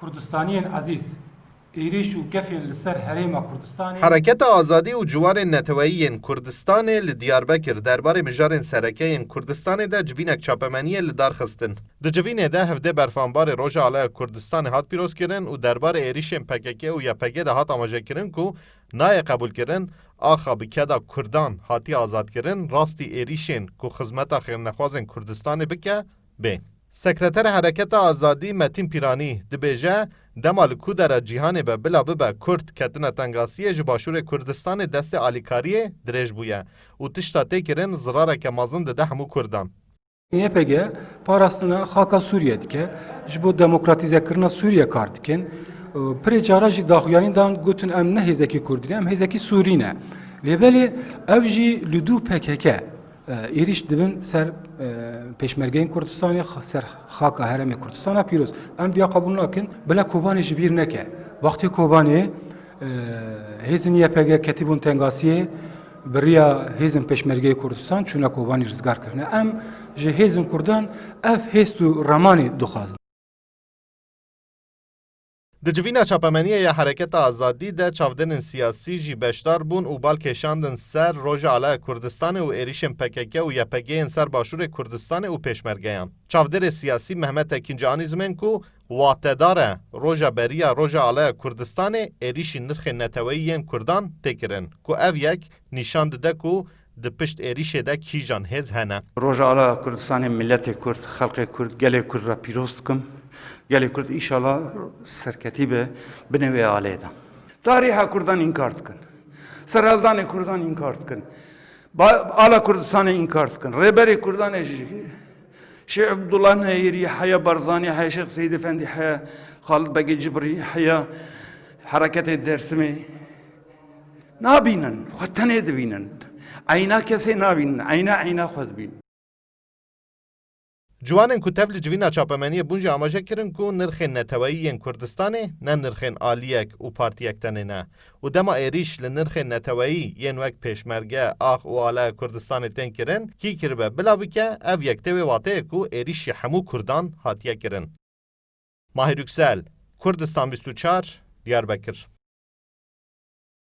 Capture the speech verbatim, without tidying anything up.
Kurdistaniyên ezîz, êrîş û kefên li ser Herêma Kurdistanê. Hereketa Azadî û ciwanên neteweyî yên Kurdistanê li Diyarbekir derbarê mijarên sereke yên Kurdistanê de civînek çapemeniyê li dar xistin. Di civînê de hevdê berfanbarê Roja Alaya Kurdistanê hat pîrozkirin û derbarê êrîşên P K K û Y P G de hat amajekirin ku nayê qebûlkirin, axa bi keda Kurdan hatiye azadkirin, rastî êrîşên ku xizmeta xêrnexwazên Kurdistanê bike, bê. Sekreterê Hereketa Azadî Metîn Pîranî dibêje, dema li ku dera cîhanê be bila bibe Kurd ketine tengasiyê ji Başûrê Kurdistanê destê alîkariyê dirêj bûye û tişta tê kirin zirareke mezin dide hemû Kurdan. Y P G parastina xaka Sûriye dike, ji bo demokratîzekirina Sûriye kar dikin. Pirê cara jî daxuyanî dan gotin em ne hêzekî Kurdî ne, em hêzekî Sûrî ne. Lê belê ev jî li dû P K K e, êrîş dibin ser, e, pêşmergeyên Kurdistanê, xa-, ser xaka herêmê Kurdistana pîroz. Em viya qebûl nakin, bila Kobanê ji bîr neke. Wextê Kobanê, e, hêzên Y P G ketibûn tengasiyê, bi riya hêzên pêşmergeyê Kurdistan çûne Kobanî rizgar kirine. Em ji hêzên Kurdan ev hêst û remanê dixwazin. Di civîna çapemeniyê ya Hereketa Azadî de çavdêrên siyasî jî beşdar bûn û bal kêşandin ser Roja Alaya Kurdistanê û êrîşên P K K û Y P G yên ser Başûrê Kurdistanê û pêşmergeyan. Çavdêrê siyasî Mehmet Ekînci anî zimên ku watedar e roja beriya Roja Alaya Kurdistanê êrîşî nirxên neteweyî yên Kurdan tê kirin ku ev yek nîşan dide ku di pişt êrîşê de kîjan hêz hene. Roja Alaya Kurdistanê miletê Kurd, xelkê Kurd, gelê Kurd re pîroz dikim. Gelê Kurd îşallah serketî be binê wê alê de. Tarîha Kurdan înkar dikin. Serhildanê Kurdan înkar dikin. Ba-, ala Kurdistanê înkar dikin. Rêberê Kurdanê jî Şêx Ebdullah Neyîrî heye, Barzanî heye, Şêx Seyîd Efendî heye, Xalid Begê Cibrî heye, Hereketê Dêrsimê. Nabînin, xwe tenê dibînin. Eyna kesê nabînin, eyna eyna xwe dibînin. Ciwanên ku tev li civîna çapemeniyê bûn jî amaje kirin ku nirxên neteweyî yên Kurdistanê ne nirxên aliyek û partiyek tenê ne û dema êrîş li nirxên neteweyî yên wek pêşmerge, ax û alaya Kurdistanê tên kirin, kî kiribe bila bike, ev yek tê wê wateyê ku êrîşî hemû Kurdan hatiye kirin. Mahir Yüksel, Kurdistan bîst û çar, Diyarbekir.